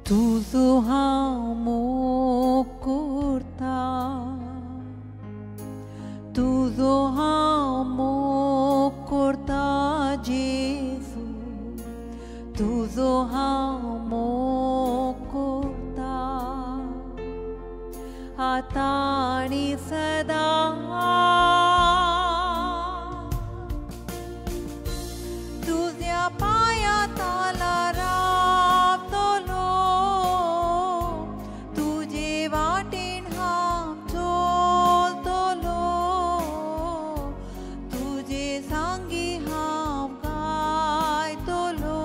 तुझो हांव मोग करता, तुझो हांव मोग करता जेजू, तुझो हांव मोग करता आतां आनी सदां। तुज्या पांया ताला रावतलो, तुजे वाटेन हांव चलतलो, तुजे सांगी हांव गायतलो,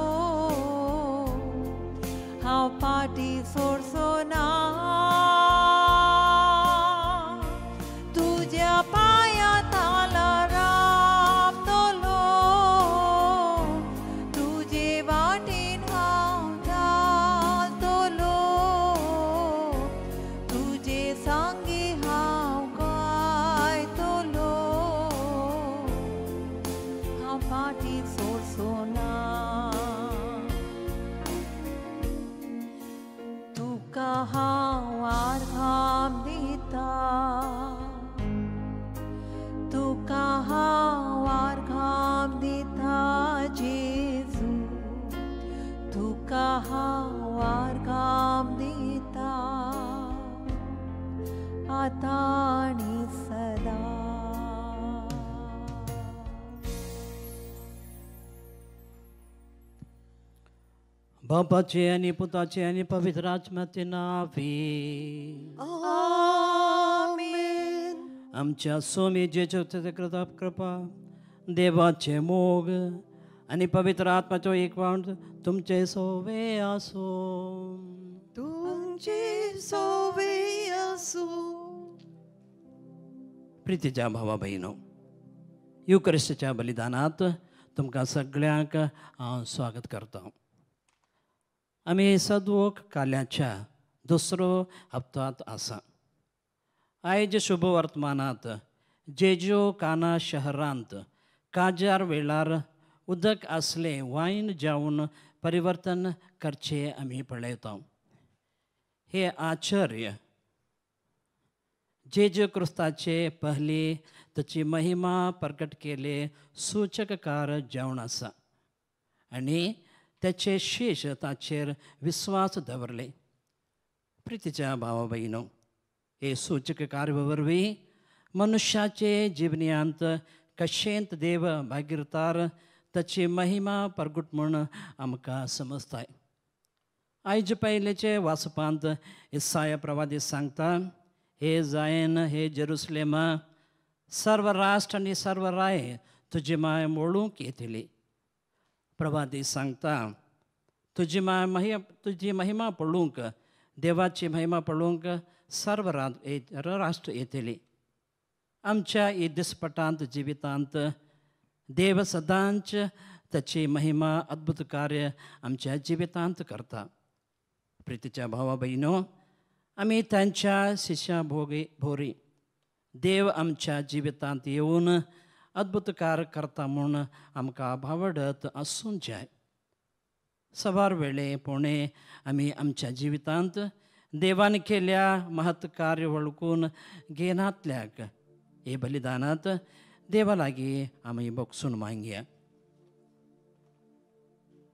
हांव फाटीं सोडचो ना। तुज्या पांया ताला रावतलो, तुजे वाटेन हांव चलतलो, तुजे सांगी हांव गायतलो, हांव फाटीं सोडचो ना। तुका हांव आर्गां दिता, तुका हांव आर्गां दिता जेजू, तुका हांव आर्गां दिता आतां आनी सदां। बापाचे आनी पुताचे आनी पवित्र आत्म्याचे नांवी आमेन। आमच्या स्वामी जेजू कृपा, देवाचे मोग आनी पवित्र आत्म्याचो एकवट तुमचे सोवे आसूं। तुमचे सोवे आसूं। प्रितीच्या भावा भयणो, युक्रिस्ताच्या बलिदानात तुमकां सगळ्यांक हांव स्वागत करता। आमी सदवोक काल्याच्या दुसरो हप्त्यांत आसा। आयज शुभ वर्तमानात जेजू काना शहरांत काजार वेळार उदक आसलें वायन जावन परिवर्तन करचें आमी पळयता। हे आश्चर्य जेजू क्रिस्ताचे पहले ताची महिमा प्रकट केले सूचक कार्य जावन आसा आनी त्याचे शेष ताचेर विस्वास दवरले। प्रितीच्या भावा भयणो, हे सूचक कार्य वरवीं मनुष्याचे जिवन्यांत कशेंत देव भागीरतार ताची महिमा प्रगट म्हूण आमकां समजताय। आयज पयलेचे वाचपांत इसाया प्रवादी सांगता, हे जायन, हे जेरुसलेमा, सर्व राष्ट्र आनी सर्व राय तुजी माय मोडूंक येतली। प्रवादी सांगता, तुजी तुजी महिमा पळोवंक, देवाची महिमा पळोवंक सर्व राष्ट्र येतली। आमच्या ही दिसपटांत जिवितांत देव सदांच ताची महिमा अद्भुत कार्य आमच्या जिवितांत करता। प्रितीच्या भावा भयणो, आमी तांच्या शिष्या भोरी देव आमच्या जिवितांत येवन अद्भुत कार्य करता म्हूण आमकां भावडत आसूंक जाय। सवार वेळे पोणे आमी आमच्या जिवितांत देवान केल्या महत् कार्य वळखून घेनातल्याक हे बलिदानांत देवा लागीं आमी बक्षून मागया।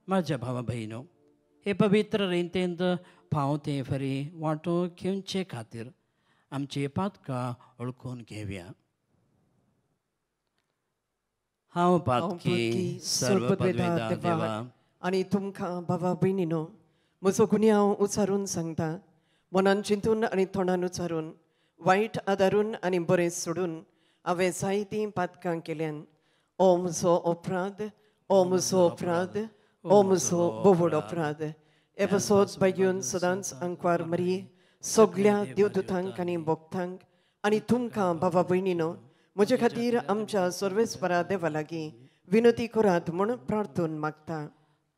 म्हाज्या भावा भयणो, हे पवित्र रितींत फावो ते फरी वांटो घेवचे खातीर आमची पातकां वळखून घेवया। हांव पातकी सर्व पदवेदार देवा आनी तुमकां भावा भयणीनो म्हजो गुन्यांव उचारून सांगता, मनान चिंतून आनी तोंडान उचारून वायट आदारून आनी बरें सोडून हांवें जायतीं पातकां केल्यान. ओ म्हजो अपराध, ओ म्हजो अपराध, ओ म्हजो बोवड अपराध. हे पासत बागेवन सदांच आंकवार मरिये, सगळ्या देवदूतांक आनी भक्तांक आनी तुमकां बाबा भयणीनो म्हजे खातीर आमच्या सर्वेस्परा देवा लागीं विनंती करात म्हूण प्रार्थून मागता.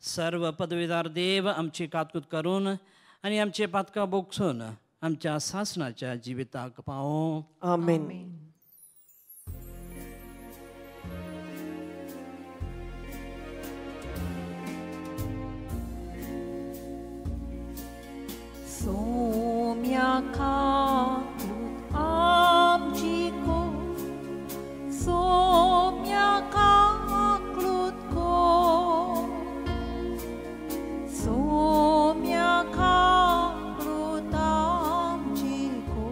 सर्व पदवीदार देव आमची कातकूत करून आनी आमचे पातकां बोगसून आमच्या सासणाच्या जिविताक पावो. आमेन. सोम्या काकूत आमची को, सोम्या काकूत को, सोम्या काकूत आमची को,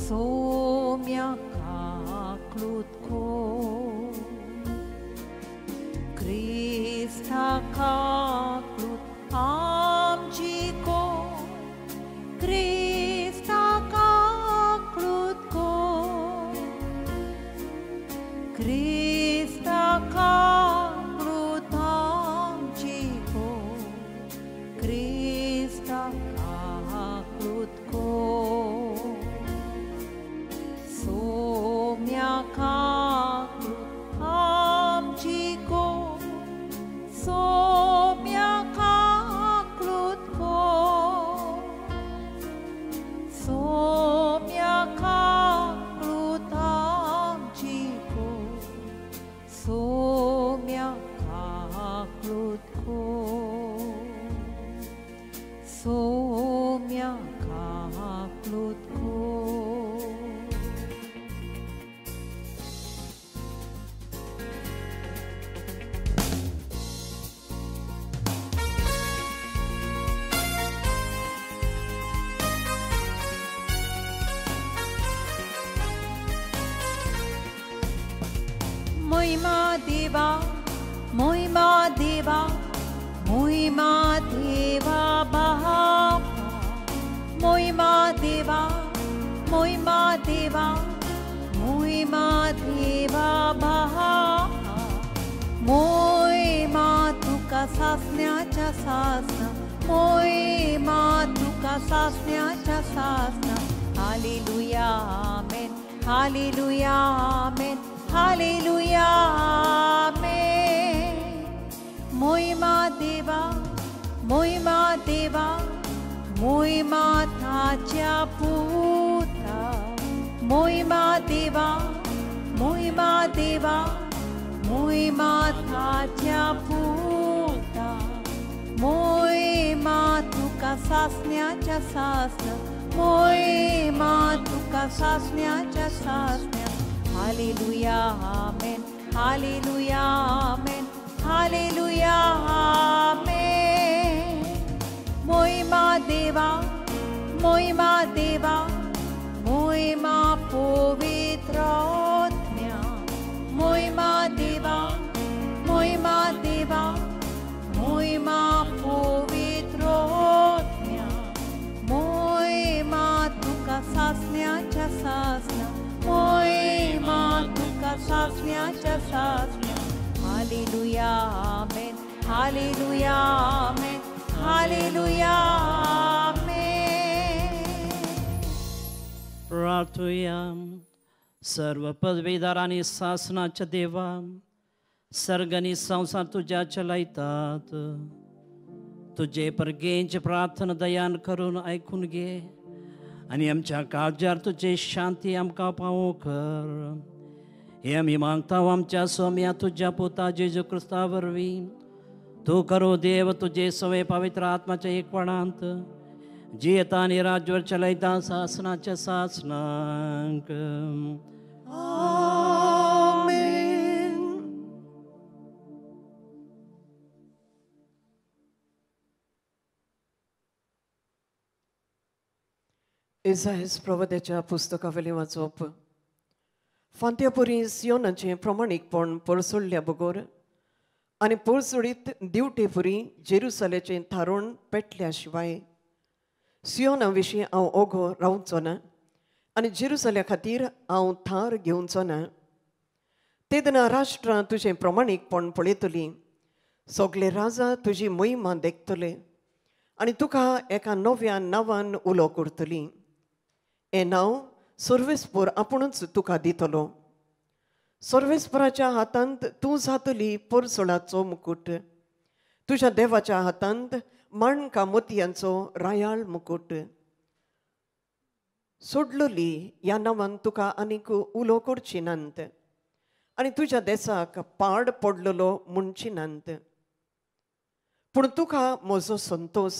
सोम्या काकूत को, क्रिस्ता काकूत आमची को, क्रिस्ता काकूत को, क्रिस्ता काकूत आमची को, क्रिस्ता काकूत को, सोम्या काकूत आमची को, सोम्या काकूत को, सोम्या काकूत आमची को, सोम्या काकूत को, सोम्या काकूत को. मोहिमा देवा, मोहिमा देवा, मोहिमा देवा बापा, मोहिमा देवा, मोहिमा देवा, मोहिमा देवा बापा, मोहिमा तुका सासण्याच्या सासना, मोहिमा तुका सासण्याच्या सासना. Hallelujah, amen, hallelujah, amen, hallelujah, amen. मोहिमा देवा, मोहिमा देवा, मोहिमा ताच्या पुता, मोहिमा देवा, मोहिमा देवा, मोहिमा ताच्या पुता, मोहिमा तुका सासण्याच्या सासना, मोहिमा तुका सासण्याच्या सासण्या. Hallelujah, amen, hallelujah, amen, hallelujah, amen. मोहिमा देवा, मोहिमा देवा, मोहिमा पवित्र आत्म्या, मोहिमा देवा, मोहिमा देवा, मोहिमा पवित्र आत्म्या, मोहिमा तुका सासण्याच्या सासना, मोहिमा तुका सासण्याच्या सासण्या. Hallelujah, amen, hallelujah, amen, hallelujah, amen. प्रार्थुया. सर्व पदवीदार आनी सासणाच्या देवा, सर्ग आनी संवसार तुज्या चलयतात. तुजे परगेंची प्रार्थना दयान करून आयकून घे आनी आमच्या काळजार तुजे शांती आमकां पावो कर. हे आमी मागता आमच्या सोम्या तुज्या पुता जेजू क्रिस्ता वरवीं. तूं करो देव तुजे सवे पवित्र आत्माच्या एकपणांत जियेता आनी राज्यवर चलयता सासणाच्या सासणाक. आमेन. इसायास प्रवक्त्याच्या पुस्तकावेलें वाचप. फांत्यापुरी सियोनाचें प्रमाणीकपण परसोडल्या बगर आनी परसोडीत दिवटेपुरी जेरुसलेचें थारोण पेटल्या शिवाय सियोना विशीं हांव ओगो रावचो ना आनी जेरुसल्या खातीर हांव थार घेवचो ना. तेदना राष्ट्रां तुजें प्रमाणीकपण पळयतलीं, सगळे राजा तुजी महिमा देखतले आनी तुका एका नव्या नांवान उलो करतली. हें नांव सर्वेस्पर आपुणूच तुका दितलो. सर्वेस्पराच्या हातांत तूं जातली परसोळाचो मुकूट, तुज्या देवाच्या हातांत माणका मोतयांचो रायाळ मुकूट. सोडलोली ह्या नांवान तुका आनीक उलो करची नात आनी तुज्या देसाक पाड पडलेलो म्हणची नात. पूण तुका म्हजो संतोश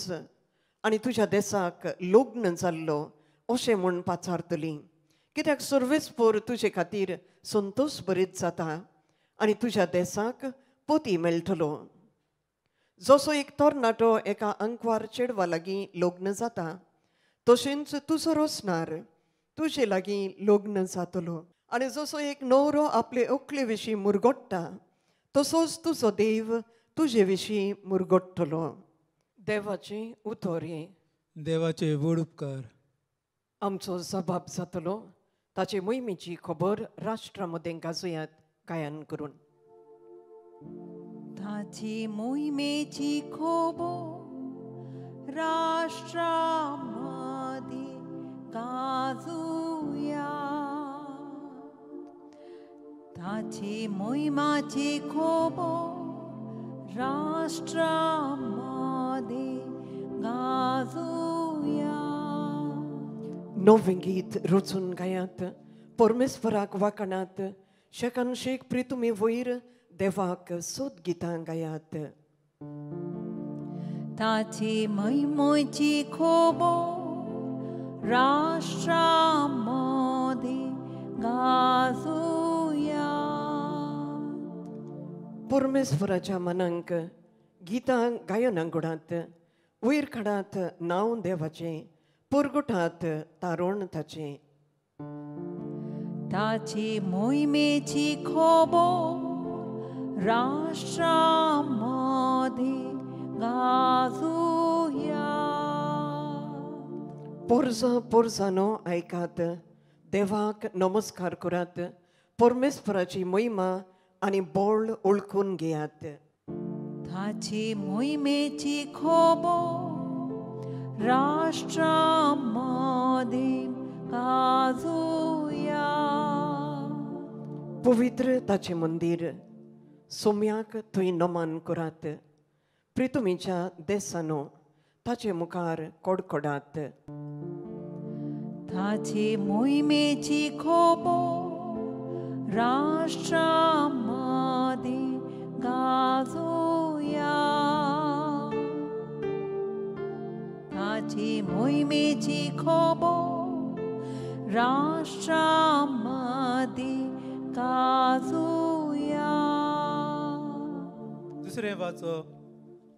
आनी तुज्या देसाक लग्न जाल्लो अशें म्हूण पाचारतली, कित्याक सर्वेस्पर तुजे खातीर संतोश बरीत जाता आनी तुज्या देसाक पोती मेळटलो. जसो एक तरणाटो एका अंकवार चेडवा लागीं लग्न जाता तशेंच तुजो रोसणार तुजे लागीं लग्न जातलो. आनी जसो एक न्हवरो आपले अकले विशीं मुरगोट्टा तसोच तुजो देव तुजे विशीं मुरगोट्टलो. देवाचें उतर हें. देवाचे व्हड उपकार. आमचो जबाब जातलो ताचे मोहिमेची खबर राष्ट्रा मदें गाजयात गायन करून. ताची मोहिमेची खबर राष्ट्रा मदें गाजूया, ताची मोहिमाची खबर राष्ट्रा मदें गाजूया. नवें गीत रचून गायात, परमेश्वराक वाकणात, शेकान शेक प्रितुमी वयर देवाक सोद गितां गायात. ताची महिमेची खबर राष्ट्रा मदें गाजूया. परमेश्वराच्या मनांक गितां गायनां घडात, वयर काडात नांव देवाचें, परगटात तारण ताचें. ताची मोहिमेची खबर राष्ट्रा मदें गाजूया. पोरजा पोरजानो आयकात, देवाक नमस्कार करात, परमेश्वराची महिमा आनी बळ ओळखून घेयात. ताची मोहिमेची खबर राष्ट्रा मदें गाजूया. पवित्र ताचें मंदीर सोम्याक थंय नमन करात, प्रितुमीच्या देसानो ताचे मुखार कडकडात. ताची मोहिमेची खबर राष्ट्रा मदें गाजूया. ताची मोहिमेची खबर राष्ट्रा मदें गाजूया. दुसरें वाचप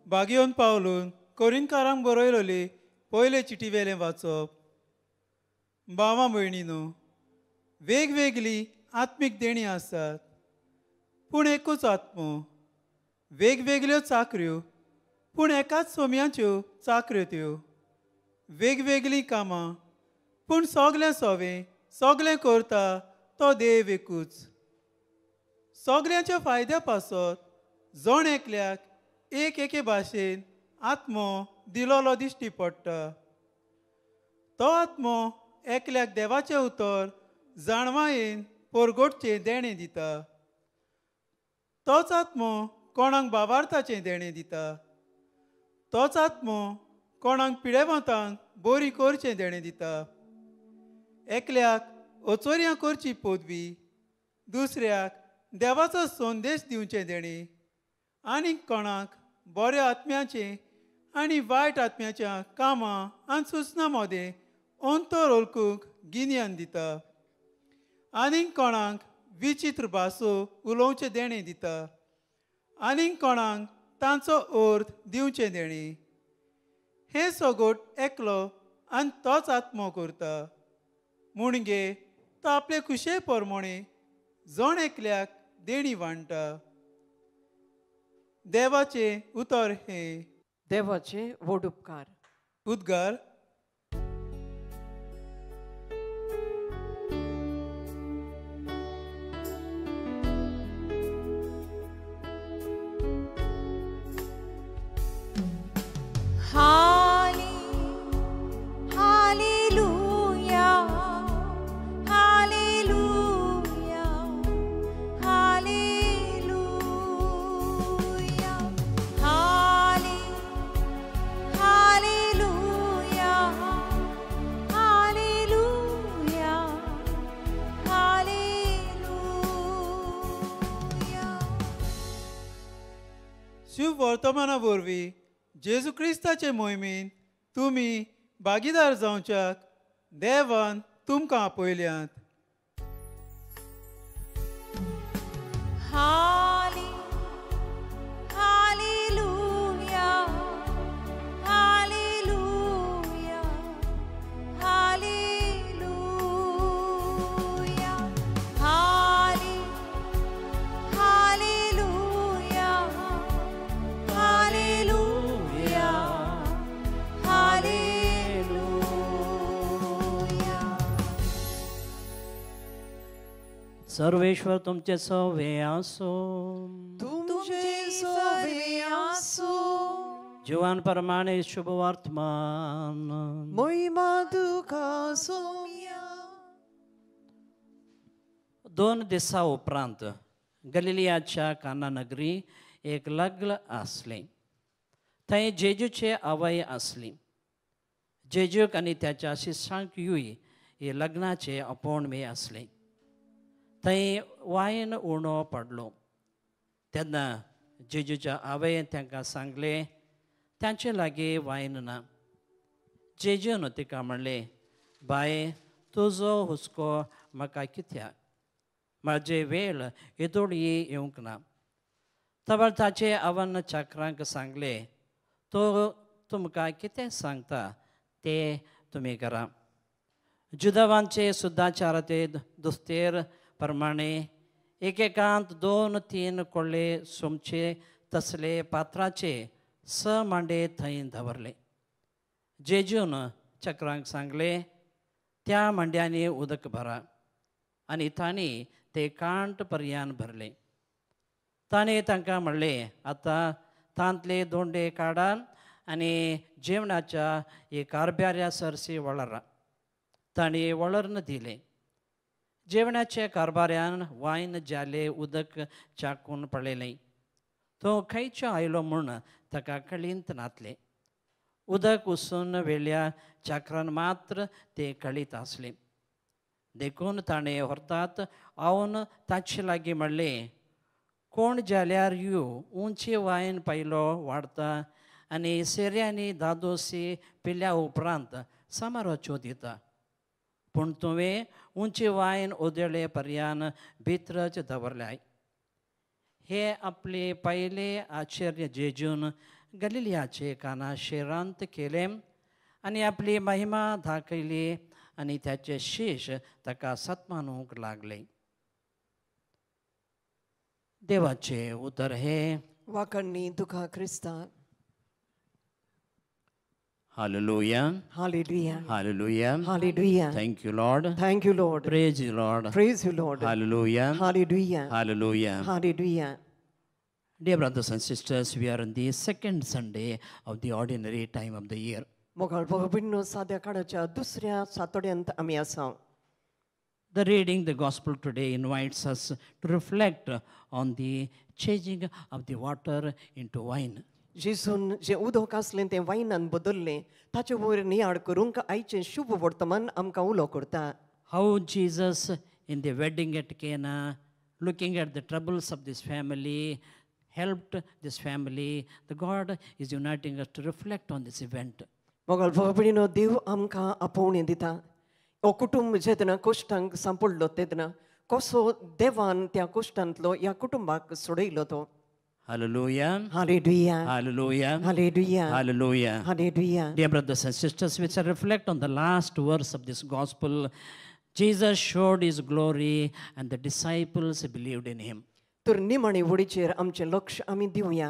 बागेवन पावलून कोरिंकारांक बरयलोली पयले चिटी वेलें वाचप. भावा भयणीनो, वेगवेगळी आत्मीक देणी आसात पूण एकूच आत्मो, वेगवेगळ्यो चाकऱ्यो पूण एकाच सोम्याच्यो चाकऱ्यो त्यो, वेगवेगळीं कामां पूण सगळें सोवें सगळें करता तो देव एकूच. सगळ्यांच्या फायद्या पासत जण एकल्याक एक एके भाशेन आत्मो दिलोलो दिश्टी पडटा. तो आत्मो एकल्याक देवाचें उतर जाणवायेन परगटचें देणें दिता, तोच आत्मो कोणाक बाबार्थाचें देणें दिता, तोच आत्मो कोणाक पिडेवंतांक बरी करचें देणें दिता, एकल्याक अचोर्यां करची पदवी, दुसऱ्याक देवाचो संदेश दिवचें देणें, आनी कोणाक बऱ्या आत्म्याचें आनी वायट आत्म्याच्या कामां आनी सुचना मदें अंतर वळखूंक गिन्यान दिता, आनीक कोणाक विचित्र भासो उलोवचें देणें दिता, आनीक कोणाक तांचो अर्थ दिवचें देणें. हें सगट एकलो आनी तोच आत्मो करता. म्हणगे तो आपले खुशे प्रमाणे जण एकल्याक देणी वांट्टा. देवाचें उतर हें. देवाचें व्हड उपकार. उद्गार. शुभ वर्तमाना वरवीं जेजू क्रिस्ताचे मोहिमेन तुमी भागीदार जावच्याक देवान तुमकां आपयल्यात. Hallelujah, hallelujah, hallelujah, hallelujah, hallelujah, hallelujah. Sarveshwar तुमचे सवे आसो, तुमचे सवे आसो. जीवन प्रमाणे शुभ वर्तमान महिमा तुका सोम्या. 2 दिसा उपरांत गलिलियाच्या काना नगरी एक लग्न आसलें. थंय जेजूचे आवय आसली. जेजूक आनी त्याच्या शिष्यांक यूय हे लग्नाचे आपोवणें आसलें. थंय वायन उणो पडलो. तेन्ना जेजूच्या आवयन तांकां सांगलें, तांचे लागीं वायन ना. जेजून तिका म्हणलें, बाये, तुजो हुस्को म्हाका कित्याक? म्हाजे वेळ येदोळी येवंक ना. तबर ताचे आवन चाकरांक सांगलें, तो तुमकां कितें सांगता तें तुमी करा. जुदावांचे सुद्दाचाराते दुस्तेर प्रमाणे एकेकांत 2-3 कोळे सोमचे तसले पात्राचे 6 मांडे थंय दवरले. जेजून चक्रांक सांगले, त्या मांड्यांनी उदक भरा. आनी तांणी ते कांट पर्यान भरले. ताणें तांकां म्हणलें, आतां तांतले दोंडे काडा आनी जेवणाच्या एक कारब्याऱ्या सरशी वळरा. तांणी वळर्न दिलें. जेवणाच्या कारभाऱ्यान वायन जाले उदक चाकून पळयलें. तो खंयचो आयलो म्हूण ताका कळींत नातलें. उदक उसून वेल्या चाकरान मात्र ते कळीत आसलें. देखून ताणें व्हरतात आवन ताचे लागीं म्हणलें, कोण जाल्यार यो उंची वायन पायलो वाडता आनी सेऱ्यांनी दादोसी पिल्या उपरांत समारोचो दिता, पूण तुवें उंची वायन ओदळे पर्यान भितरच दवरल्याय. हे आपले पयले आश्चर्य जेजून गलिलियाचे काना शेरांत केले आनी आपली महिमा दाखयली आनी त्याचे शेष ताका सत्मानूंक लागले. देवाचे उतर हे वाकण्णी तुका क्रिस्ता. Hallelujah. Hallelujah. Hallelujah. Hallelujah. Thank you, Lord. Thank you, Lord. Praise you, Lord. Praise you, Lord. Hallelujah. Hallelujah. Hallelujah. Hallelujah. Dear brothers and sisters, we are on the second Sunday of the ordinary time of the year. मोगाळ भाव-भयणींनो, साद्या काळाच्या दुसऱ्या सातोड्यांत आमी आसा. The reading the gospel today invites us to reflect on the changing of the water into wine. जेजून जें उदक आसलें तें वायनान बदल्लें ताचे वयर नियाळ करूंक आयचें शुभ वर्तमान आमकां उलो करता. How Jesus in the wedding at Cana, looking at the troubles of this family, helped this family. The God is uniting us to reflect on this event. मोगाळ भाव-भयणींनो, देव आमकां आपोवणें दिता. हो कुटुंब जेन्ना कश्टांक सांपडलो तेन्ना कसो देवान त्या कश्टांतलो ह्या कुटुंबाक सोडयलो तो. Hallelujah. Hallelujah. Hallelujah. Hallelujah. Hallelujah. Hallelujah. Dear brothers and sisters, we shall reflect on the last verse of this gospel. Jesus showed his glory and the disciples believed in him. तर निमाणे वडीचेर आमचें लक्ष आमी दिवया.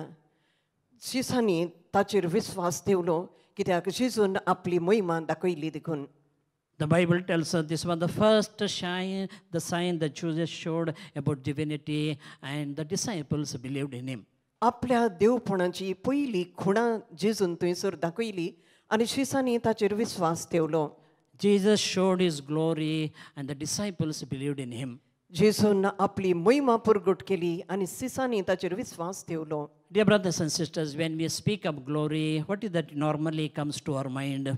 शिसांनी ताचेर विस्वास ठेवलो कित्याक जेजून आपली महिमा दाखयली देखून. The Bible tells us this was the first sign, the sign that Jesus showed about divinity, and the disciples believed in him. आपल्या देवपणाची पयली खुणा जेजून थंयसर दाखयली आनी शिसांनी ताचेर विस्वास ठेवलो. Jesus showed his glory and the disciples believed in him. जेजून आपली महिमा प्रगट केली आनी शिसांनी ताचेर विस्वास ठेवलो. Dear brothers and sisters, when we speak of glory, what is that normally comes to our mind?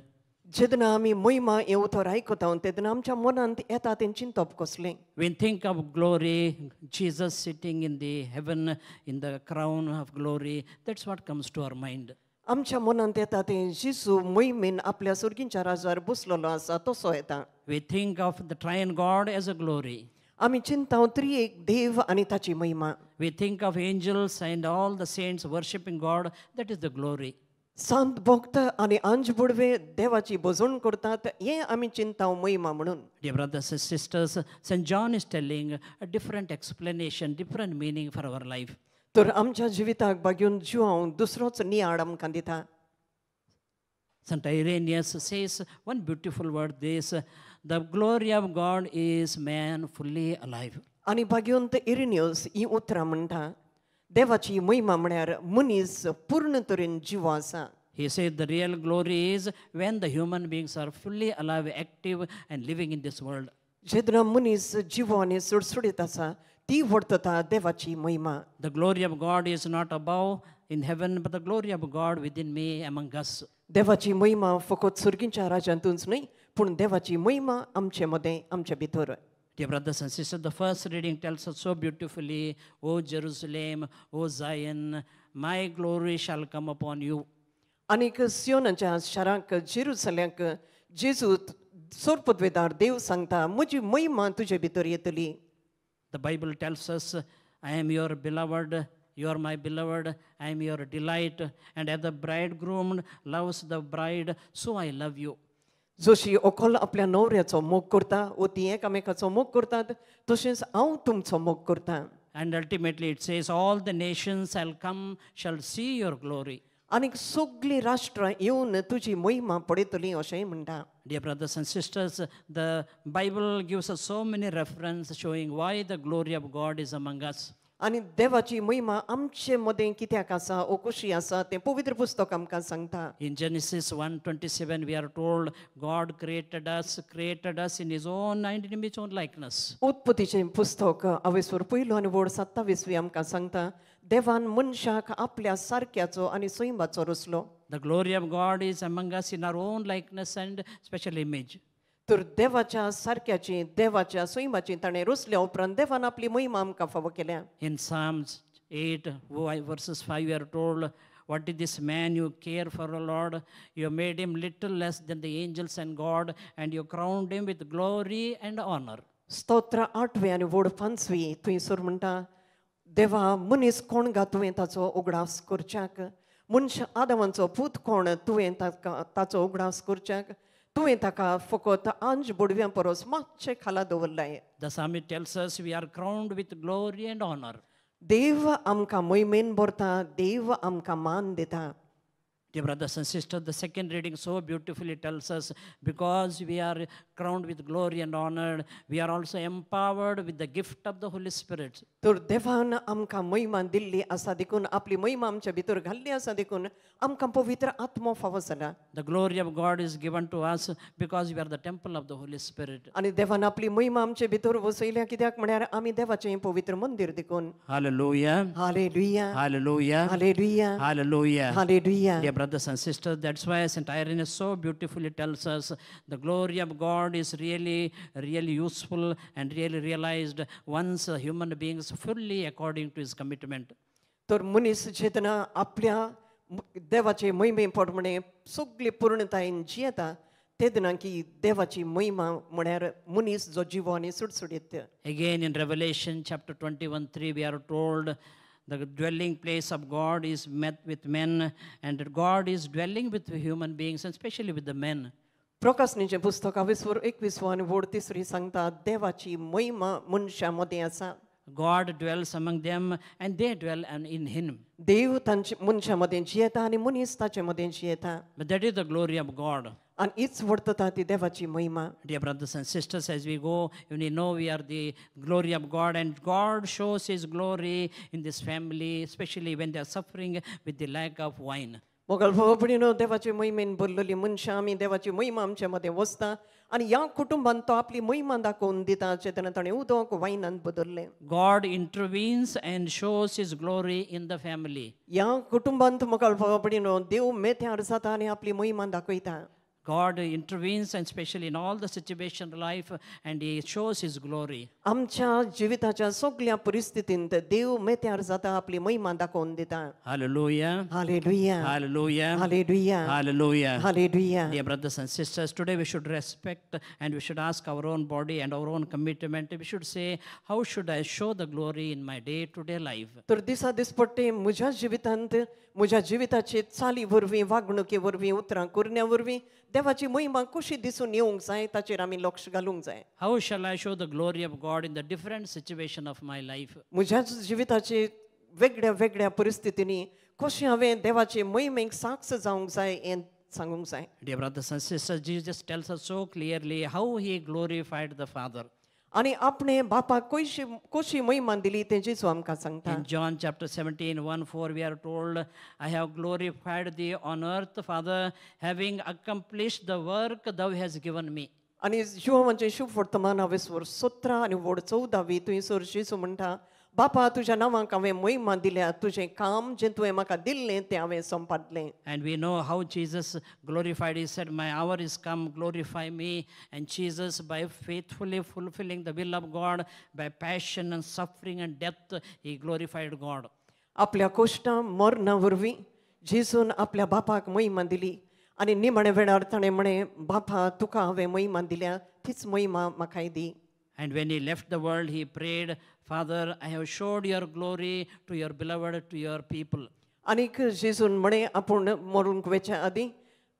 जेन्ना आमी महिमा हें उतर आयकता तेन्ना आमच्या मनांत येता तें चिंतप कसलें? We think of glory, Jesus sitting in the heaven in the crown of glory. That's what comes to our mind. आमच्या मनांत येता तें जेजू महिमेन आपल्या सुर्गींच्या राजार बसलेलो आसा तसो येता. We think of the triune God as a glory. आमी चिंता त्रिएक देव आनी ताची महिमा. We think of angels and all the saints worshipping God. That is the glory. Sant भक्त आनी आंज बुडवे देवाची भजण करतात हें आमी चिंता महिमा म्हणून. Dear brothers and sisters, Saint John is telling a different explanation, different meaning for our life. तर आमच्या जिविताक बागेवन जिवांव दुसरोच नियाळ आमकां दिता. Saint Irenaeus says one beautiful word, this, the glory of God is man fully alive. आनी बागेवन Irenaeus ही उतरां म्हणटा, देवाची महिमा म्हळ्यार मनीस पूर्ण तरेन जिवो आसा. He said the real glory is when the human beings are fully alive, active and living in this world. जेन्ना मनीस जिवो आनी सुडसुडीत आसा ती वर्तता देवाची महिमा. The glory of God is not above in heaven, but the glory of God within me, among us. देवाची महिमा फकत सुर्गींच्या राज्यांतूच न्हय, पूण देवाची महिमा आमचे मदें, आमचे भितर. Dear brothers and sisters, the first reading tells us so beautifully, O Jerusalem, O Zion, my glory shall come upon you. आनीक सियोनाच्या शाराक, जेरुसलेमाक जेजू सोरपदवेदार देव सांगता, म्हजी महिमा तुजे भितर येतली. The Bible tells us, I am your beloved, you are my beloved, I am your delight, and as the bridegroom loves the bride, so I love you. जशी occult आपल्या नवऱ्याचो मोग करता वो ती एकामेकाचो मोग करतात, तशेंच हांव तुमचो मोग करता. And ultimately it says, all the nations shall come, shall see your glory. आनीक सगळीं राष्ट्रां येवन तुजी महिमा पळयतलीं अशेंय म्हणटा. Dear brothers and sisters, the Bible gives us so many references showing why the glory of God is among us. आनी देवाची महिमा आमचे मदें कित्याक आसा ओ कशी आसा तें पवित्र पुस्तक आमकां सांगता. In Genesis 1:27 we are told God created us in his own and in his own likeness. उत्पत्तीचें पुस्तक अवेसर पयलो आनी वड 27 आमकां सांगता, देवान मनशाक आपल्या सारक्याचो आनी सैमाचो रचलो. The glory of God is among us in our own likeness and special image. तर देवाच्या सारक्याची, देवाच्या सैमाची ताणें रचल्या उपरांत देवान आपली महिमा आमकां फावो केल्या. In Psalms 8 verses 5 we are told, what is this man you care for, O Lord? You made him little less than the angels and God, and you crowned him with glory and honor. स्तोत्र 8 आनी वड 5 थंयसर म्हणटा, देवा मनीस कोण गा तुवें ताचो उगडास करच्याक, मनश आदामाचो पूत कोण तुवें ताचो उगडास करच्याक, तुवें ताका फकत आंज बोडव्यां परस मातशें खाला दवरलाय. The psalmist tells us we are crowned with glory and honor. देव आमकां महिमेन भरता, देव आमकां मान दिता. Dear brothers and sisters, the second reading so beautifully tells us, because we are crowned with glory and honor, we are also empowered with the gift of the Holy Spirit. तर देवान आमकां महिमा दिल्ली आसा देखून, आपली महिमा आमच्या भितर घाल्ली आसा देखून आमकां पवित्र आत्मो फावो जाला. The glory of God is given to us because we are the temple of the Holy Spirit. आनी देवान आपली महिमा आमचे भितर वसयल्या कित्याक म्हळ्यार आमी देवाचें पवित्र मंदिर देखून. Hallelujah. Hallelujah. Hallelujah. Hallelujah. Hallelujah. Hallelujah. Dear brothers and sisters, that's why Saint Irenaeus so beautifully tells us the glory of God is really, really useful and really realized once human beings fully according to his commitment. तर मनीस जेन्ना आपल्या देवाचे महिमे प्रमाणे सगळे पूर्णतायेन जियेता तेन्ना की देवाची महिमा म्हळ्यार मनीस जो जिवो आनी सुडसुडीत. Again in Revelation chapter 21:3 we are told the dwelling place of God is met with men, and God is dwelling with human beings and especially with the men. प्रकाशनीचें पुस्तक 21 आनी वड 3 सांगता देवाची महिमा मनशां मदें आसा. God dwells among them and they dwell in him. देव तांचे मनशां मदें जियेता आनी मनीस ताचे मदें जियेता. But that is the glory of God. आनी हीच वर्तता ती देवाची महिमा. Dear brothers and sisters, as we go, you know we are the glory of God, and God shows his glory in this family, especially when they are suffering with the lack of wine. Mughal भाव देवाचे महिमेन भरलेली मनशां आमी देवाची महिमा आमचे मदें वसता आनी ह्या कुटुंबान तो आपली महिमा दाखोवन दिता जेन्ना ताणें उदक वायनान बदल्लें. God intervenes and shows his glory in the family. ह्या कुटुंबांत मोगल भाव देव मेथ्यार जाता आनी आपली महिमा दाखयता. God intervenes, and especially in all the situation of life, and He shows His glory. आमच्या जिविताच्या सगळ्या परिस्थितींत देव मेत्यार जाता आपली महिमा दाखोवन दिता. Hallelujah. Hallelujah. Hallelujah. Hallelujah. Hallelujah. Hallelujah. Dear brothers and sisters, today we should respect and we should ask our own body and our own commitment. We should say, how should I show the glory in my day-to-day life? तर दिसा दिसपट्टे म्हज्या जिवितांत म्हज्या जिविताचे चाली वरवीं वागणुके वरवीं उतरां करण्या वरवीं देवाची महिमा कशी दिसून येवंक जाय ताचेर आमी लक्ष घालूंक जाय. How shall I show the glory of God in the different situation of my life? म्हज्या जिविताचे वेगळ्या वेगळ्या परिस्थितींनी कशें हांवें देवाचे महिमेक साक्ष जावंक जाय हें सांगूंक जाय. Dear brothers and sisters, Jesus tells us so clearly how He glorified the Father. आनी आपणे बापाक कशी कशी महिमा दिली तें जेजू आमकां सांगता. In John chapter 17, 1-4, we are told, I have glorified thee on earth, Father, having accomplished the work thou hast given me. आनी जिवांचें शुभ वर्तमान हांवें वर 17 आनी वड 14 थंयसर जेजू म्हणटा, बापा तुज्या नांवाक हांवें महिमा दिल्या, तुजें काम जें तुवें म्हाका दिल्लें तें हांवें संपादलें. And we know how Jesus glorified. He said, my hour is come, glorify me. And Jesus, by faithfully fulfilling the will of God, by passion and suffering and death, He glorified God. आपल्या कोश्टां मरणा वरवीं जेजून आपल्या बापाक महिमा दिली आनी निमाण्या वेळार ताणें म्हळें, बापा तुका हांवें महिमा दिल्या तीच महिमा म्हाकाय दी. And when He left the world, He prayed, Father, I have showed your glory to your beloved, to your people. आनीक जेजून म्हळें आपूण मरूंक वचच्या आदीं,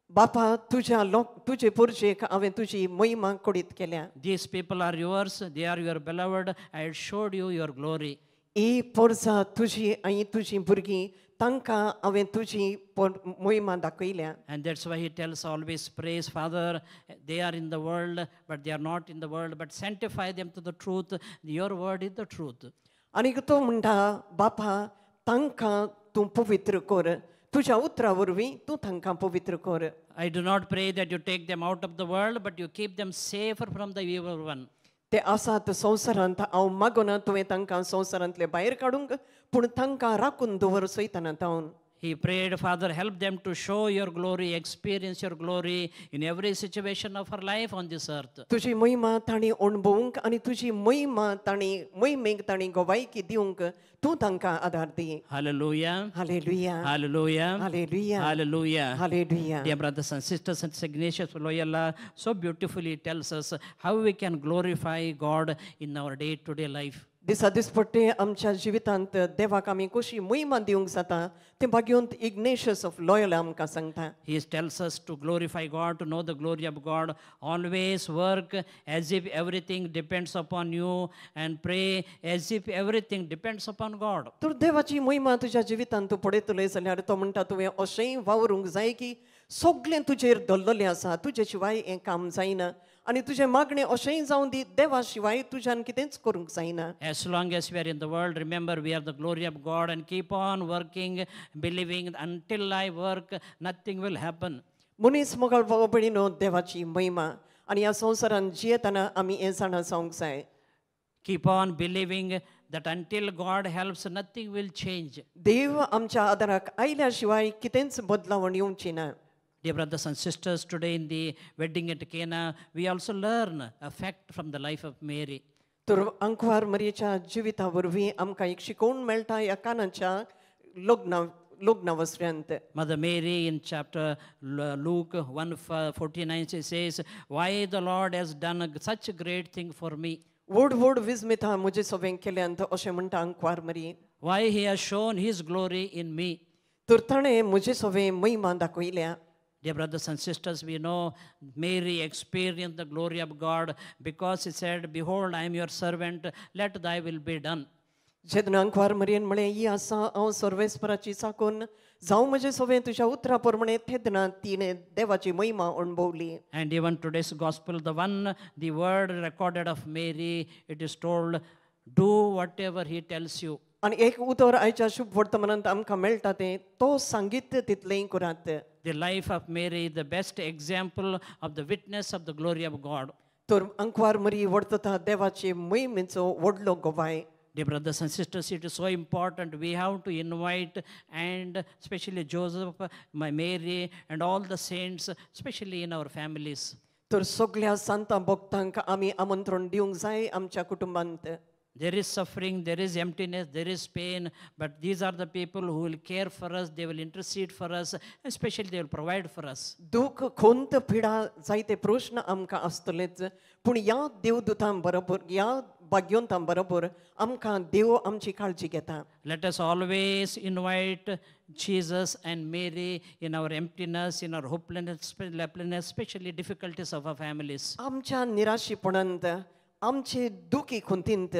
बापा तुज्या लोक तुजे पोरजेक हांवें तुजी महिमा कडीत केल्या. These people are yours, they are your beloved, I had showed you your glory. ही पोरसां तुजी आनी तुजीं भुरगीं तांकां हांवें तुजी महिमा दाखयल्या. And that's why He tells always, praise Father, they are in the world, but they are not in the world, but sanctify them to the truth. Your word is the truth. आनीक तो म्हणटा, बापा तांकां तूं पवित्र कर, तुज्या उतरा वरवीं तूं तांकां पवित्र कर. I do not pray that you take them out of the world, but you keep them safer from the evil one. ते आसात संवसारांत, हांव मागना तुवें तांकां संवसारांतले भायर काडूंक, पूण तांकां राखून दवर सैताना तावन. He prayed, Father, help them to show your glory, experience your glory in every situation of our life on this earth. तुजी महिमा तांणी अणभवूंक आनी तुजी महिमा तांणी महिमेक तांणी गवायकी दिवंक तूं तांकां आदार दी. Hallelujah. Hallelujah. Hallelujah. Hallelujah. Hallelujah. Hallelujah. Dear brothers and sisters, Saint Ignatius Loyola so beautifully tells us how we can glorify God in our day-to-day life. दिसा दिसपट्टे आमच्या जिवितांत देवाक आमी कशी महिमा दिवंक जाता तें भाग्यवंत इग्नेशियस ऑफ लॉयला आमकां सांगता. He tells us to glorify God, to know the glory of God. Always work as if everything depends upon you and pray as if everything depends upon God. तर देवाची महिमा तुज्या जिवितांत तूं पळयतले जाल्यार तो म्हणटा तुवें अशेंय वावरूंक जाय की सगळें तुजेर दवरलेलें आसा, तुजे शिवाय हें काम जायना आनी तुजें मागणें अशेंय जावं दी, देवा शिवाय तुज्यान कितेंच करूंक जायना. As long as we are in the world, remember we are the glory of God and keep on working, believing until I work, nothing will happen. मनीस मोगाळ भाव भयणीनो, देवाची महिमा आनी ह्या संवसारांत जियेतना आमी हें जाणा जावंक जाय. Keep on believing that until God helps, nothing will change. देव आमच्या आदाराक आयल्या शिवाय कितेंच बदलावण येवची ना. Dear brothers and sisters, today in the wedding at Cana, we also learn a fact from the life of Mary. तर अंकवार मरियेच्या जिविता वरवीं आमकां एक शिकोवण मेळटा ह्या कानाच्या लग्ना वसऱ्यांत. Mother Mary in chapter Luke 1:49, she says, why the Lord has done such a great thing for me? व्हड व्हड विस्मिता म्हजे सवें केल्यांत अशें म्हणटा अंकवार मरी. Why he has shown his glory in me? तर ताणें म्हजे सवें महिमा दाखयल्या. Dear brothers and sisters, we know Mary experienced the glory of God because she said, behold, I am your servant, let thy will be done. जेन्ना अंकवार मरियेन म्हळें, ही आसा हांव सर्वेस्पराची चाकून, जावं म्हजें सवें तुज्या उतरा प्रमाणें, तेन्ना तिणें देवाची महिमा अणभवली. And even today's gospel, the word recorded of Mary, it is told, do whatever he tells you. आनी एक उतर आयच्या शुभ वर्तमानांत आमकां मेळटा तें तो सांगीत तितलेंय करात. The life of Mary is the best example of the witness of the glory of God. तर अंकवार मरी वर्तता देवाचे महिमेचो व्हडलो गवाय. Dear brothers and sisters, it is so important. We have to invite, and especially Joseph, my Mary, and all the saints, especially in our families. तर सगळ्या सांतां भक्तांक आमी आमंत्रण दिवंक जाय आमच्या कुटुंबांत. There is suffering, there is emptiness, there is pain, but these are the people who will care for us, they will intercede for us, especially they will provide for us. दुःख खोंत पिडा जायते प्रश्न आमकां आसतलेच, पूण ह्या देवदूतां बरोबर, ह्या भाग्यवंतां बरोबर आमकां देव आमची काळजी घेता. Let us always invite Jesus and Mary in our emptiness, in our hopelessness, especially difficulties of our families. आमच्या निराशीपणांत, आमचे दुखी खुंतींत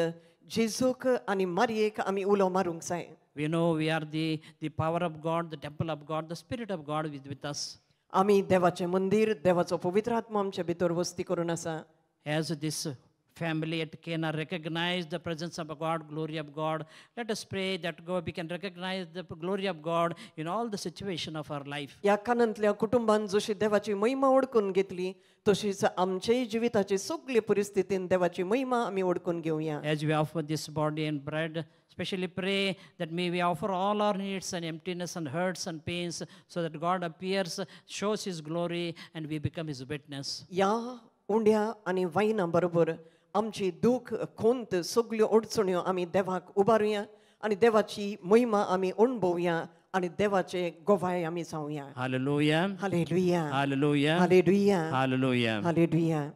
जेजूक आनी मारयेक आमी उलो मारूंक जाय. We know we are the power of God, the temple of God, the Spirit of God is with us. आमी देवाचें मंदीर, देवाचो पवित्र आत्मा आमचे भितर वस्ती करून आसा. As this family at Cana recognize the presence of God, glory of God, let us pray that God, we can recognize the glory of God in all the situation of our life. ह्या कानांतल्या कुटुंबान जशी देवाची महिमा ओळखून घेतली तशीच आमच्याय जिविताची सगळे परिस्थितीन देवाची महिमा आमी ओळखून घेवया. As we offer this body and bread, especially pray that may we offer all our needs and emptiness and hurts and pains, so that God appears, shows His glory, and we become His witness. ह्या उंड्या आनी वायना बरोबर आमची दुःख खोंत सगळ्यो अडचण्यो आमी देवाक उबारुया आनी देवाची महिमा आमी अणभवया आनी देवाचे गोवाय आमी जावया. Hallelujah. Hallelujah. Hallelujah. Hallelujah. Hallelujah. Hallelujah.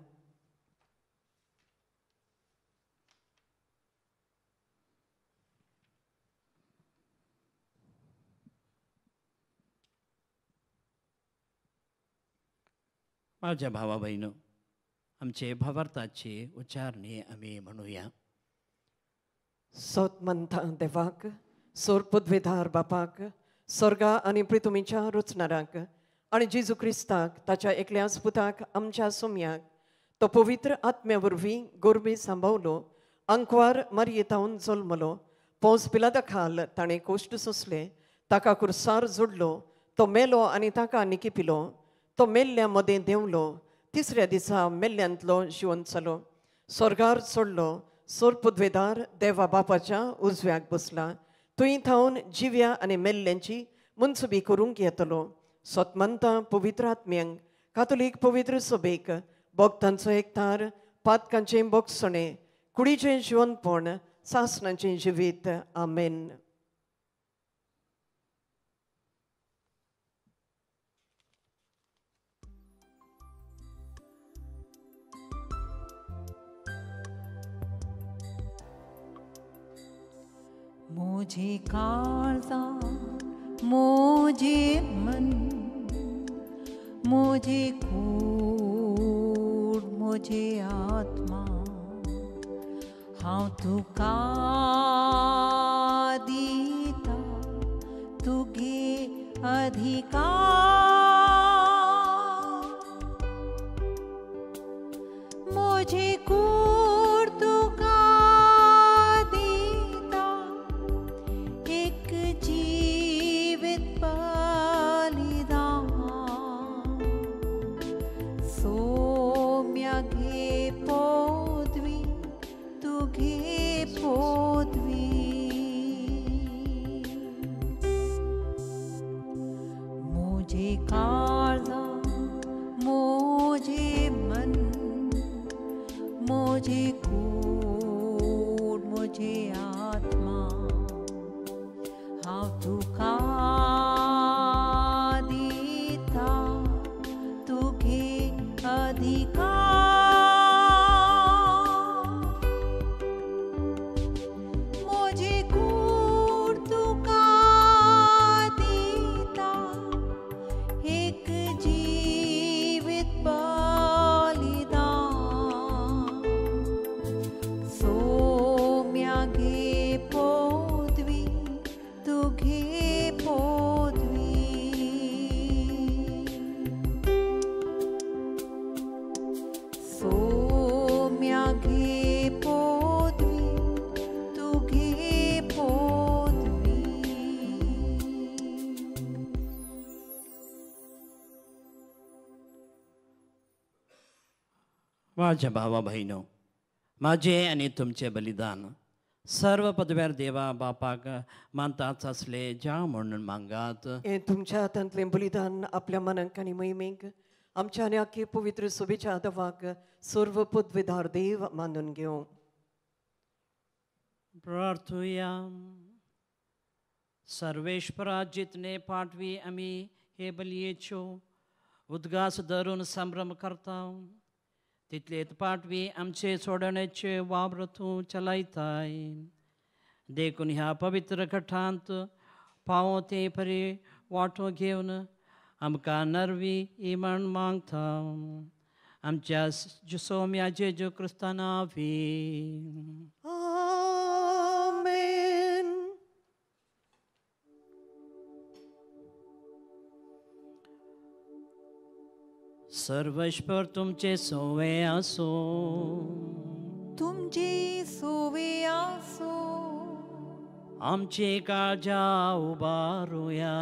माझ्या भावा बहिणो, आमचे भावार्थाची उच्चारणी आम्ही म्हणूया. सत म्हणता देवाक, सोर पदवेदार बापाक, स्वर्गा आनी पृथ्वीच्या रचणाराक आनी जेजू क्रिस्ताक ताच्या एकल्याच पुताक आमच्या सोम्याक, तो पवित्र आत्म्या वरवीं गोरबी सांबावलो, आंकवार मारयेतावन जल्मलो, पोंस पिलादा खाल ताणें कोश्ट सोंसले, ताका कुर्सार जोडलो, तो मेलो आनी ताका निकिपिलो, तो मेल्ल्या मदें देंवलो, तिसऱ्या दिसा मेल्ल्यांतलो जिवंत जालो, स्वर्गार चडलो, सोर पदवेदार देवा बापाच्या उजव्याक बसला, थंय थावन जिव्या आनी मेल्ल्यांची मनसुबी करूंक येतलो. सतमंता पवित्र आत्म्यांक, कातोलीक पवित्र सभेक, भक्तांचो एकतार, पातकांचें बोगसणें, कुडीचें जिवनपण, सासणाचें जिवीत. आमेन. मुझे काळजा, मुझे मन, मुझे कूड, मुझे आत्मा, हांव तुका दिता तुगे अधिकार. मुझे कूड तुका मुझे कूड, मुझे आत्मा, हांव तुका दिता तुगे अधिकार. मुझे कूड तुका दिता एक जीवित बलिदान, सोम्यागे पोदवी तुगे पोदवी. सोम्यागे पोदवी तुगे पोदवी. माझ्या भावा बहिणो, माझे आणि तुमचे बलिदान सर्व पदव्यार देवा बापाक मानतात आसले ज्या म्हणून मांगात. हें तुमच्या हातांतलें बलिदान आपल्या मनाक आनी महिमेक आमच्या आनी आख्खे पवित्र सोबेच्या देवाक सर्व पदवीधार देव मानून घेवं. प्रार्थुया. सर्वेश्वरा जितने पाठवी आमी हे बलयेच्यो उद्गास धरून संभ्रम करता तितलेच पाठवी आमचे सोडण्याचे वावर तूं चलयताय. देखून ह्या पवित्र कठांत पावो ते परी वांटो घेवन आमकां नरवी इमण मागता. आमच्या सोम्या जेजू क्रिस्ता नांवी. आमेन. सर्वेश्वर तुमचे सोवे आसो. तुमचे सोवे आसो. आमची काळजा उबारुया.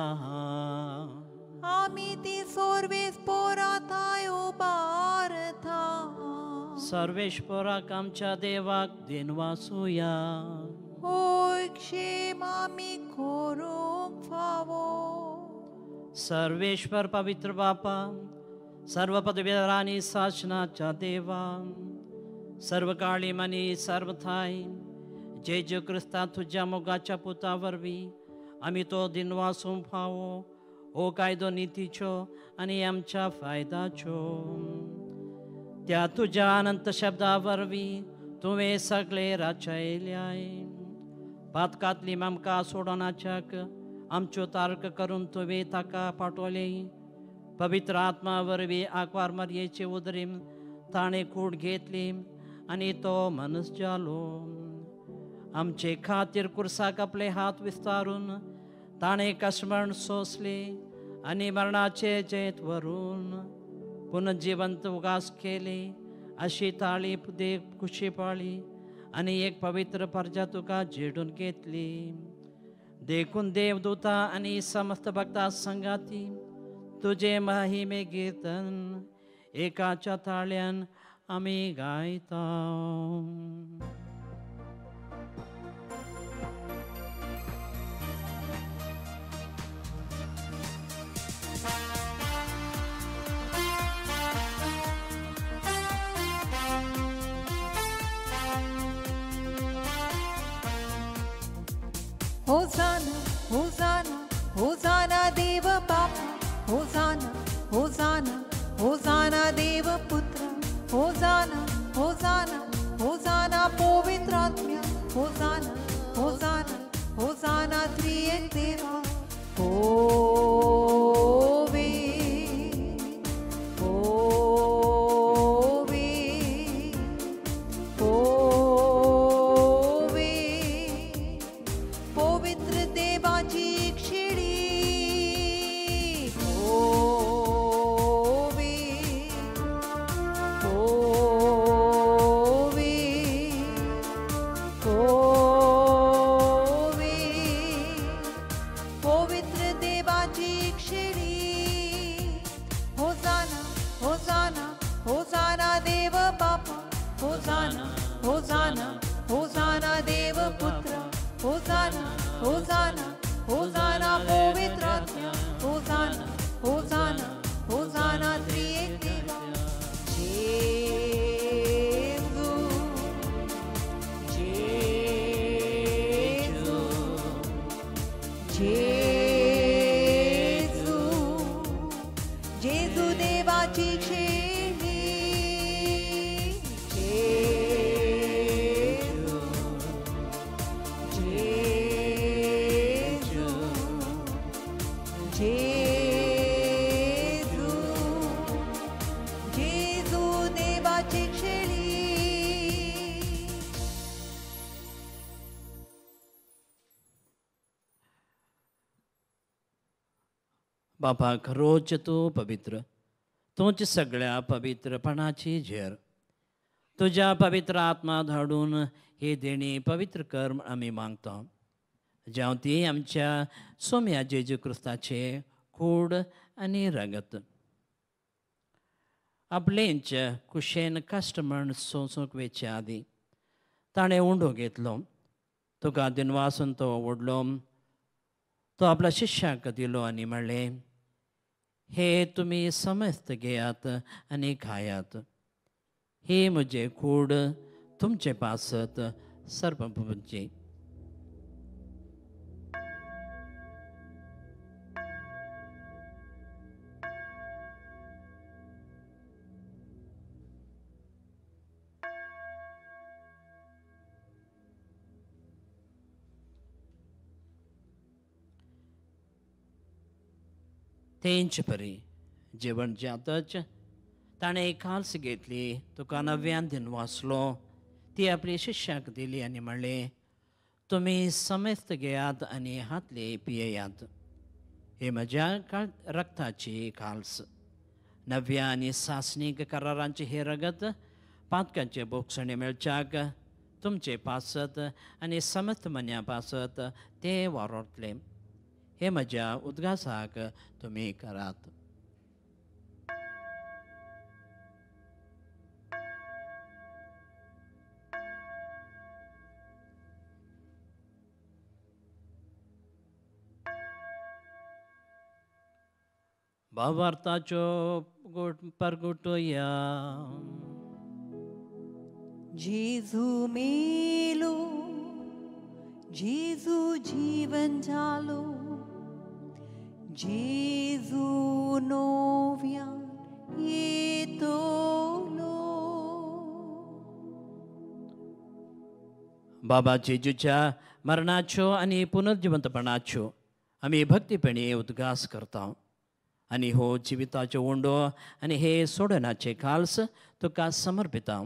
आमी ती सोर्वेस पोराताय उबारता. सर्वेश्वराक आमच्या देवाक दिनवासुया. होय क्षेम आमी करूंक फावो. सर्वेश्वर पवित्र बापा, सर्व पदवीधरांनी सासनाच्या देवा, सर्व काळी मनी सर्वथाय जेजू क्रिस्ता तुज्या मोगाच्या पुता वरवीं आमी तो दिनवासूंक फावो. हो कायदो नितीचो आनी आमच्या फायदाचो. त्या तुज्या अनंत शब्दा वरवीं तुवें सगळे रचयल्याय. पातकांतली आमकां सोडोवनाच्याक आमच्यो तारक करून तुवें ताका पाठवलें. पवित्र आत्मा वरवीं आंकवार मरयेचे उदरीम ताणें कूड घेतली आनी तो मनीस जालो. आमचे खातीर कुर्साक आपले हात विस्तारून ताणें कश्मण सोंसले आनी मरणाचे जैत व्हरून पुनर्जिवंत उगास केली. अशी ताळी देव खुशी पाळी आनी एक पवित्र परजा तुका झेडून घेतली. देखून देवदूता आनी समस्त भक्ता संगाती तुजे महिमे कीर्तन एकाच्या ताळ्यान आमी गायता. होसाना होसाना होसाना देव बापा, होसाना होसाना होसाना देव पुत्र, होसाना होसाना होसाना पवित्र आत्म्या, होसाना होसाना होसाना त्रिएक देवा. होवे होवे होवे पवित्र देवाची क्षिणी. होवे होवे होवे पवित्र देवाची क्षिणी. होसाना होसाना होसाना देव बापा, होसाना होसाना होसाना देव पुत्र, होसाना होसाना होसाना पवित्र आत्म्या, होसाना होसाना होसाना त्रिएक देवा. जेजू जेजू जेजू जेजू देवाची क्षिणी. जेजू जेजू जेजू जेजू देवाची क्षिणी. बापाक रोज तूं पवित्र, तूंच सगळ्या पवित्रपणाची झेर. तुज्या पवित्र आत्मा धाडून ही देणी पवित्र कर आमी मागता. जावं ती आमच्या सोम्या जेजू क्रिस्ताचे कूड आनी रगत. आपलेंच कुशेन कश्ट म्हण सोंसूंक वेचे आदीं ताणें उंडो घेतलो. तुका दिनवासून तो ओडलो, तो आपल्या शिष्यांक दिलो आनी म्हणलें, हे तुमी समस्त घेयात आनी खायात, हे म्हजे कूड तुमचे पासत सर्पपुंची। तेंच परी जेवण जातच ताणें काल्स घेतली, तुका नव्यान दिन वाचलो, ती आपली शिष्याक दिली आनी म्हणलें, तुमी समेस्त घेयात आनी हातले पियेयात, हे म्हज्या रक्ताची काल्स, नव्या आनी सासणीक करारांचे हे रगत पातकांचे बोगसणे मेळच्याक तुमचे पासत आनी समस्त मन्या पासत ते वावरतले, हे म्हज्या उद्गासाक तुमी करात। भावार्थाचो परगुटोया। जेजू मेलो, जेजू जीवन जालो, जेजू नोव्यान येतलो। बाबा जेजूच्या मरणाच्यो आनी पुनर्जिवंतपणाच्यो आमी भक्तीपणी उद्गास करता आनी हो जिविताचो उंडो आनी हे सोडणाचे काल्स तुका समर्पिता।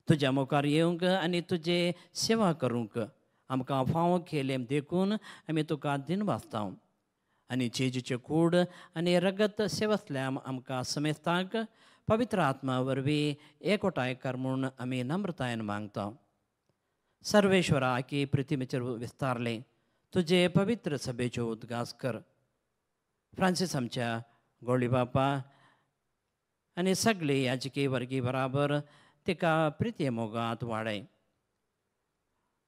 तुज्या मुखार येवंक आनी तुजे सेवा करूंक आमकां फावो केलें देखून आमी तुका दिनवासता आनी जेजूचे कूड आनी रगत सेवसल्या आमकां समेस्तांक पवित्र आत्मा वरवीं एकवटाय कर म्हूण आमी नम्रतायेन मागता। सर्वेश्वरा की पृथ्वीचेर विस्तारलें तुजे पवित्र सभेच्यो उद्गास कर। फ्रांसीस आमच्या गोळी बापा आनी सगळे याजकी वर्गी बराबर तिका प्रिती मोगांत वाडय।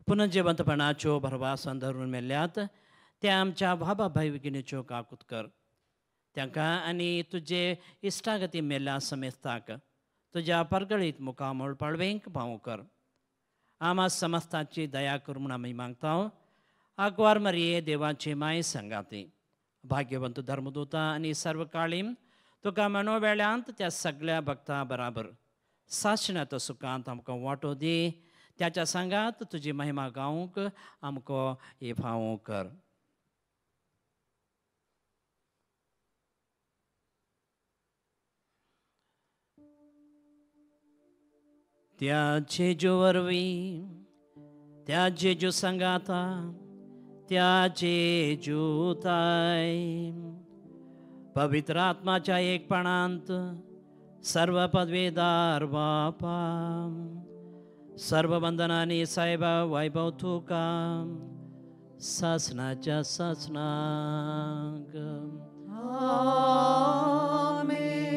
पुनर्जिवंतपणाच्यो भरवासन धरून मेल्ल्यात त्या आमच्या भाबा भाई भगिनीच्यो काकूत कर। तांकां आनी तुजे इश्टागती मेल्ल्या समेस्ताक तुज्या परगळीत मुखामळ पाळवेंक पावो कर। आमा समस्ताची दया कर म्हूण आमी मागता। आगवार मरिये देवाची माय संगाती भाग्यवंत धर्मदूता आनी सर्वकाळीम तुका मनोवेळ्यांत त्या सगळ्या भक्ता बराबर सासणात सुखांत आमकां वांटो दी। त्याच्या सांगात तुजी महिमा गावंक आमकां फावो कर। त्या जेजू वरवीं, त्या जेजू सांगाता, त्या जेजूताय पवित्र आत्माच्या एकपणांत सर्व पदवीदार बापा सर्व बंधनांनी साहेबा वैभव तुका सासनाच्या सासनाक। आमेन।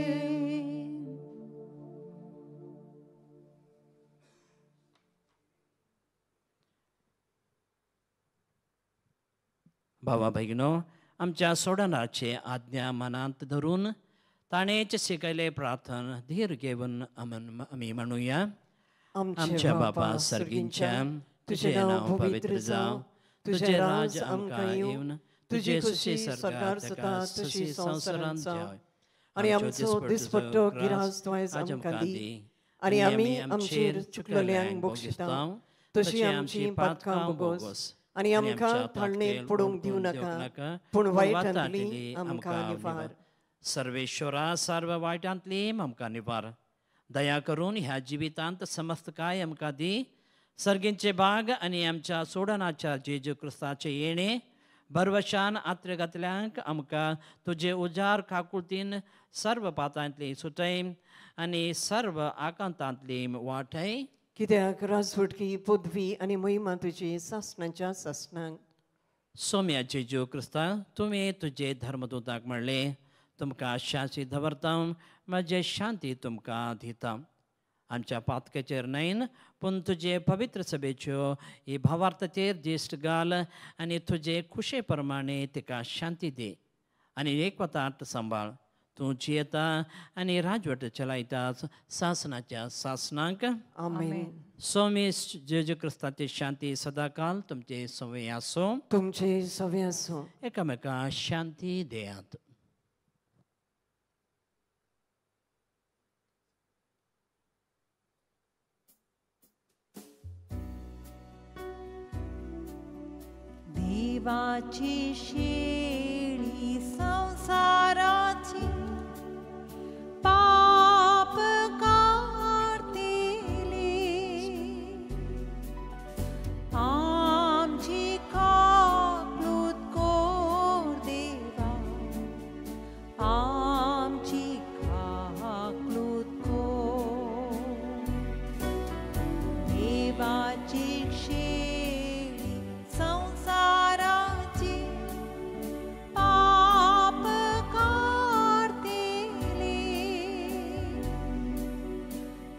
भावा भयणो, आमच्या सोडणाचे आज्ञा मनांत धरून ताणेच शिकयले प्रार्थना धीर घेवन आमी म्हणुया। आमच्या बापा सर्गींच्या, तुझे नांव पवित्र जावं, तुझे राज आमकां येवन, तुझे सुशी स्वर्गार जाता तशी संवसारांत जावं, आनी आमचो दिसपट्टो गिरास आयज आमकां दी, आनी आमी आमचेर चुकलेल्यांक बक्षिता तशी आमची पातकां बोगोस, आनी आमकां थाळणेर पडूंक दिवं नाका, पूण वायटांतली आमकां निवार। सर्वेश्वरा, सर्व वायटांतली आमकां निवार। दया करून ह्या जिवितांत समस्त काय आमकां दी। सर्गींचे भाग आनी आमच्या सोडणाच्या जेजू क्रिस्ताचे येणे भरवशान आत्र घातल्यांक आमकां तुजे उजार काकुळतीन सर्व पातांतली सुटय आनी सर्व आकांतांतली वाटय। कित्याक राजवटकी पदवी आनी महिमा तुजी सासणाच्या सासणाक। सोम्या जेजू क्रिस्ता, तुवें तुजे धर्मदूताक म्हणलें, तुमकां शांती दवरता, म्हजे शांती तुमकां दिता। आमच्या पातकेचेर न्हय पूण तुजे पवित्र सभेच्यो ही भावार्थाचेर ज्येश्ठ घाल आनी तुजे खुशे प्रमाणे तिका शांती दी आनी एकवटांत सांबाळ. तूं जियेता आनी राजवट चलायता सासनाच्या सासनाक. आमेन. स्वामी जेजू क्रिस्ताची शांती सदाकाल तुमचे सवय आसूं. तुमचे सवय आसूं. एकामेका शांती दियात. देवाची शेळी संसाराची पाप काडतली, आमची काकलूत कोर देवा, आमची काकलूत कोर. देवाची शेळी संसाराची पाप काडतली,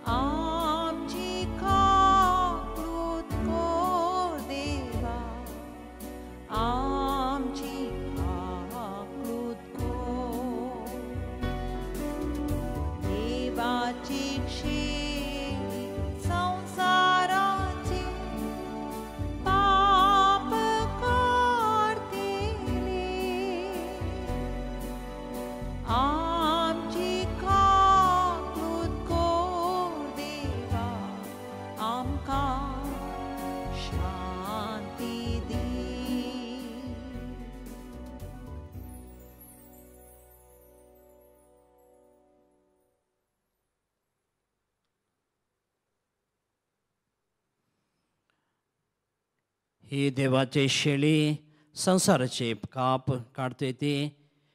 आमची काकलूत कोर देवा, आमची काकलूत कोर. देवाची शेळी संसाराची पाप काडतली, आमची काकलूत कोर देवा, आमकां शांती दी. ही देवाची शेळी संसाराचे काप काडते ती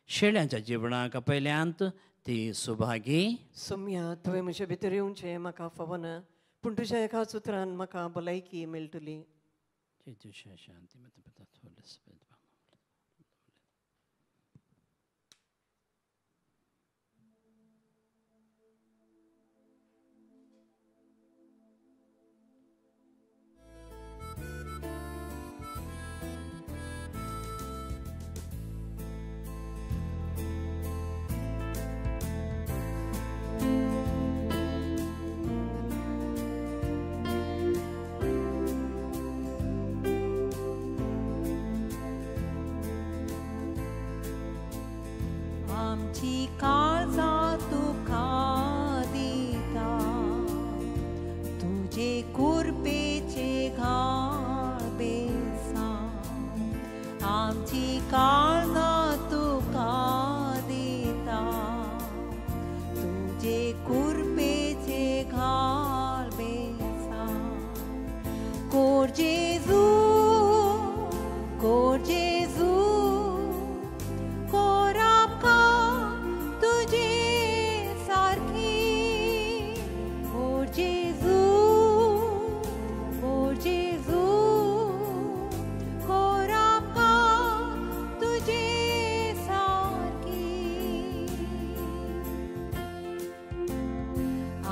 शेळ्यांच्या जिवणाक पयल्यांत ती सुभागी. सोम्या, तुवें म्हजे भितर येवचें म्हाका फावना, पूण तुज्या एका सुत्रान म्हाका भलायकी मेळटली. शांती. आमची काळजां तुका दिता, तुजे कुरपेचे घाळ बेसा. आमची काळजां तुका दिता, तुजे कुरपेचे घाळ बेसा. कोर जेजू, कोर जेजू, कोर आमकां तुजे सारकी. कोर जेजू, कोर जेजू, कोर आमकां तुजे सारकी.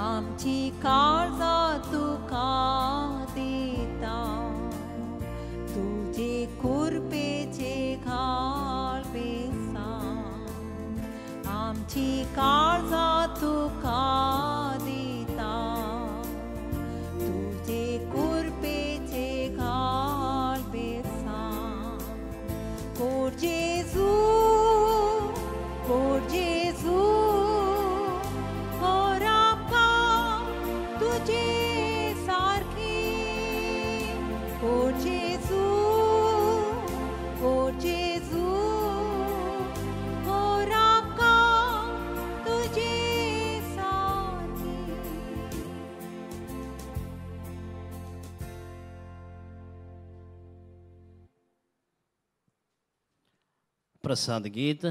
आमची काळजां तुका दिता, तुजे कुरपेचे घाळ बेसा. आमची काळजां तुका दिता, तुजे कुरपेचे घाळ बेसा. कोर जेजू, कोर जेजू, कोर आमकां तुजे सारकी. कोर जेजू, कोर जेजू, कोर आमकां तुजे सारकी. प्रसाद गीत.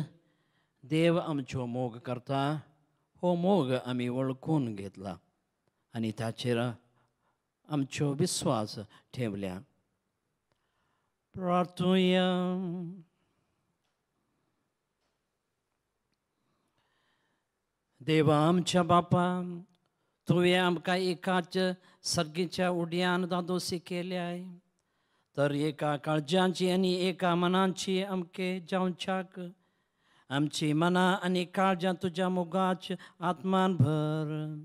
देव आमचो मोग करता, हो मोग आमी वळखून घेतला आनी ताचेर आमचो विस्वास ठेवल्या. प्रार्थुया. देवा आमच्या बापा, तुवें आमकां एकाच सर्गीच्या उड्यान दादोसी केल्याय तर एका काळजांची आनी एका मनाची आमके जावच्याक आमची मनां आनी काळजां तुज्या मोगाच आत्मान भर.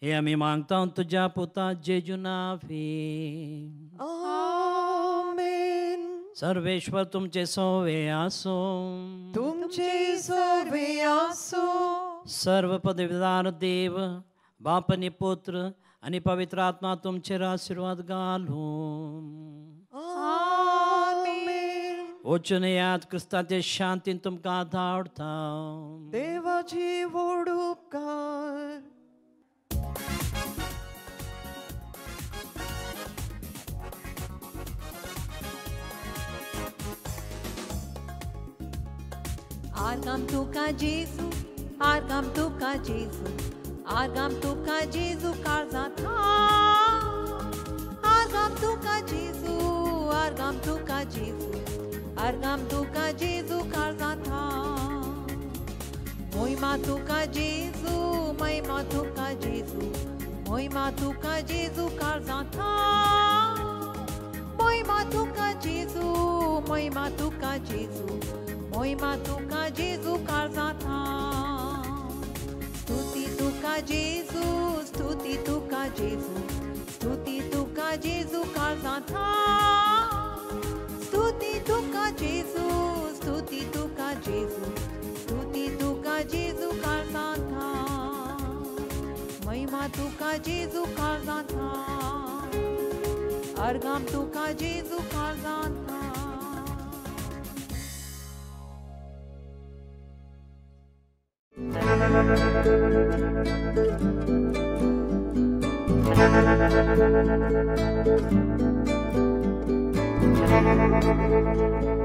हे आमी मागता तुज्या पुता जेजू नांवी. आमेन. सर्वेश्वर तुमचे सोवे आसूं. तुमचे सोवे आसूं. सर्व पदवीदार देव बाप आनी पुत्र आनी पवित्र आत्मा तुमचेर आशिर्वाद घालूं. आमेन. वचून येयात, क्रिस्ताचे शांतीन तुमकां धाडटा. देवाची व्हड उपकार. आर्गाम तुका जेजू, आर्गाम तुका जेजू, आर्गाम तुका जेजू काळजांत. आर्गाम तुका जेजू, आर्गाम तुका जेजू, आर्गाम तुका जेजू काळजांत. मोहिमा तुका जेजू, महिमा तुका जेजू, मोहिमा तुका जेजू काळजांत. मोहिमा तुका जेजू, महिमा तुका जेजू, मोहिमा तुका जेजू काळजांत. स्तुती तुका जेजू, स्तुती तुका जेजू, स्तुती तुका जेजू काळजांत. स्तुती तुका जेजू, स्तुती तुका जेजू, स्तुती तुका जेजू काळजांत. महिमा तुका जेजू काळजांत. अर्गाम तुका जेजू काळजांत. Thank you.